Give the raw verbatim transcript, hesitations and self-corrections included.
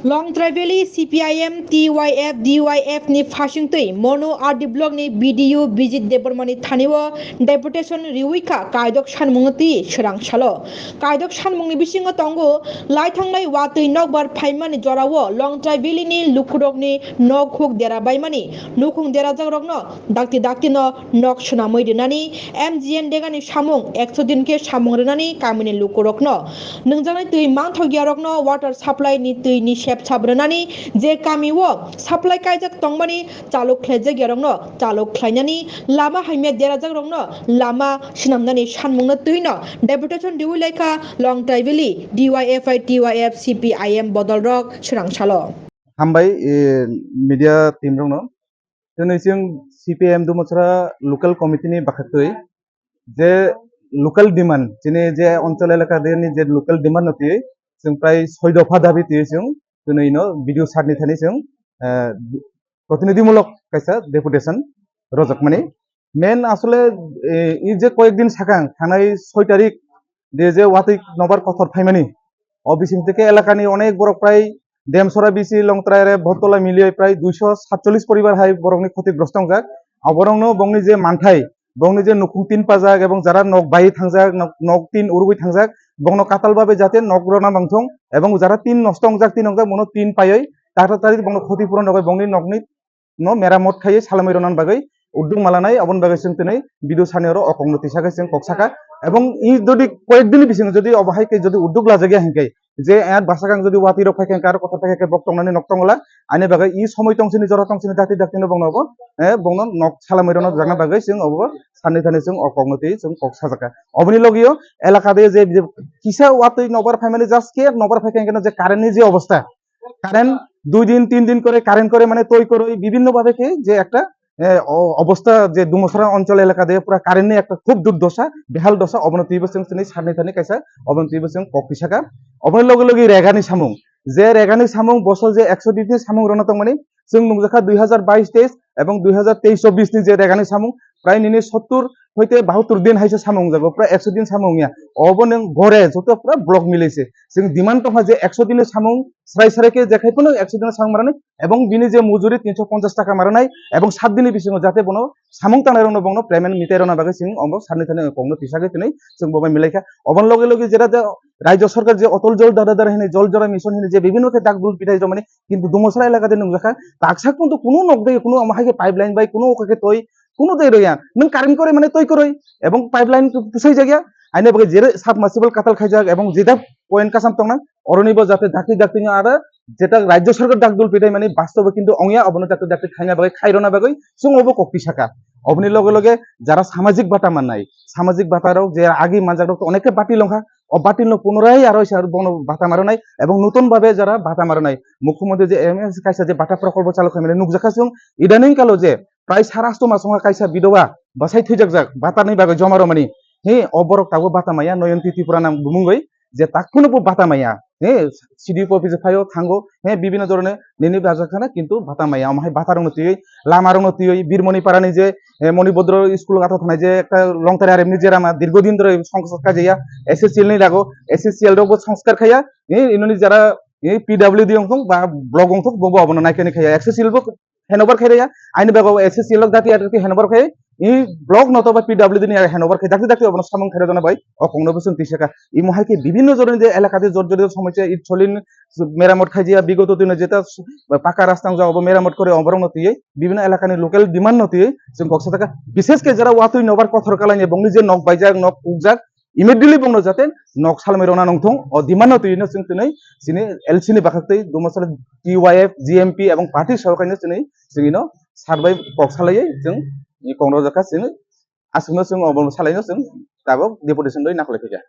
Longtrai Valley C P I M T Y F D Y F ni phasingtwi Mono R D block ni B D O Bijit Debbarma ni thani o deputation riwi kha kaidok sanmungno twi swrang salo. Kaidok sanmungni bisingo tongo laithanglai watwi nokbar phaimani jorao Longtrai Valley ni lukurokni nok huk dera baimani, nukhung derajak rokno dakti dakti no nok swnamwi rwnani, M G N Dega ni samung ekso din khe samung rwnani kamini lukurokno, nungjaknai twi manthokya rokno water supply ni twi ni sep sap rwnani, je kami o supply kaijak tongmani chalok khlaijak ya rokno chalok khlainani, lama hamya derajak rokno lama swnamnani sanmungno twino deputation riwi laikha Longtrai Valley D Y F I T Y F C P I M bodol rok swrang salo. Hambai, eh, media team rokno. Tini chwng C P I M Dumachara local committee ni bakhaktwi je local demand, chini je onchol elaka deni je local demand no twi chwng prai soi dopha dabi twi chwng tini no video sat ni thani chwng, eh, protinidhimulok kaisa deputation rojak mani. Main asole, eh, i je koyek din sakang thanai soi tarik de je watwi nobar kothor phaimani. O bising theke elakani onek borok prai Demsora bisi Longtrai re Bhottola milioi prai duiso satchollis poribar hai borokni khotigrosto wngjak. Aborokno bongni je manthai, bongni je nukhung tin pajak ebong jara nok bai thangjak, nok, nok tin urugwi thangjak, bongno katal babe jate nok rona mangthung ebong jara tin nosto wngjak, tin wngjak, bono tin paioi takta tarik bongno khoti puron rogoi bongni nokni no meramot khaiwi salamwi rwna bagwi udduk malanai, aboni bagwi chwng tini video sani oro o kokno tisa khe chwng kok saka. Ebong i jodi koyek dini bisingo jodi obo hai khe jodi udduk lajak ya hinkhe je, eh, bwsakang jodi watwi rok phai khe aro kotor phai khe bok tongnani nok tongola, ani bagwi i somoi tong sini jora tong sini dakti dakti no bongno obo, eh, bongno nok salamwi rwna jakna bagwi chwng obo sanni thani chwng o kokno twi chwng kok sajaka. Oboni logio elaka de je, je kisa watwi nobar phaimani just khe nobar phai khe je current ni je obostha, current dui din tin din kore current kore mane toi koroi bibhinno bhabe khe je ekta, eh, o-, obostha je Dumachara onchol elaka de pura current ni ekta khub durdosa, behal dosa, obono twibo chwng chini sanni thani kaisa, obono twibo chwng kok tisaka. Obono loge loge regani samung, je regani samung bosor je ekso din ni samung rono tongmani chwng nungjakha dui hazar bais teis ebong dui hazar teis chobbish ni je regani samung prai nini sottur hoite bahattur din haise samung jago, prai ekso din samung ya. Obo nwng gore joto pura block milise. Chwng demand tongkha je ekso din ni samung srai srai khe jekhai phano ekso din samung marani ebong bini je mujuri tinso ponchas taka maranai ebong sat din ni bisingo jate bono samung tangnai rokno bongno payment mitai rwna bagwi chwng omo sanni thani kokno tisagwi tini chwng bo bai milaikha. Oboni loge loge jera je Rajya Sarkar je Atal Jal Dara Dara hini, Jal Jara Mission hini je bibhinno khe dak dul pitai jomani, kintu Dumachara elaka de nungjakha taksa kuntu kuno nok de kuno omo hai khe pipeline bai kuno oka khe toi kuno de roya. Nwng current kore mane toi koroi ebong pipeline pusai jakya. Aine bagwi jere submersible katal khaijak ebong jeda point kasam tongna oroni bo jate dakti dakti ni ara jeta Rajya Sarkar dak dul pitai mani bastobo kintu ongya, obono dakti dakti khaina bagwi khairona bagwi chwng obo kok tisaka. Oboni loge loge jara samajik bata mannai, samajik bata rok je agi manjak rok to onek khe batil ongkha, o batil no punorai aro isa bono bata maranai ebong nutun bhabe jara bata maranai. Mukhyamantri je M S kaisa je bata prokolpo chalo khaimani nukjakha chwng idaning kalo je prai sara astoma songha kaisa bidoba bwsai thwijakjak bata ni bagwi joma romani. He, o borok tabuk bata maya Noyonti Tripura nang bumungwi je tak phano bo bata maya. He, C D P office phaio thango, he, bibhinno dhoroner nini bajakhana kintu bata maya. Omo hai bata rokno twiwi, lama rokno twiwi, Birmoni Parani je, he, Moni Bodro school gatha thanai je ekta Longtari aremni je rama dirgo din dhore songkar kajaya, S C C L ni rago, S C C L rokbo songskar khaya, he, inoni jara, he, P W D wngthok ba block wngthok bobo abono naikani khaya, S C C L bo handover khai rwya, aini bagwi S C C L rok dakti dakti handover khai, i block no to ba P W D ni handover khai dakti dakti obono samung khai rwjana bai o kokno bo chwng tisaka. Imo hai khe bibhinno joroni je elaka de jor jor somosya it solin meramot khaijaya bigoto dino jeta paka rasta wngjak obo meramot kore oborok no twiwi bibhinno elaka ni local demand no twiwi chwng kok sataka. Bishes khe jara watwi nobar kothor kalaini bongni je nok baijak nok ukjak immediately bongno jate nok salmai rona nongthong o demand no twiwi no chwng tini chini L C ni bakhaktwi Dumachara T Y F, G M P ebong party sohor khaino chini chwngino sar bai kok salaiwi chwng i kokno jakha chwng aswkno chwng obo salaino chwng tabuk deputation rwi nakolai khaikha.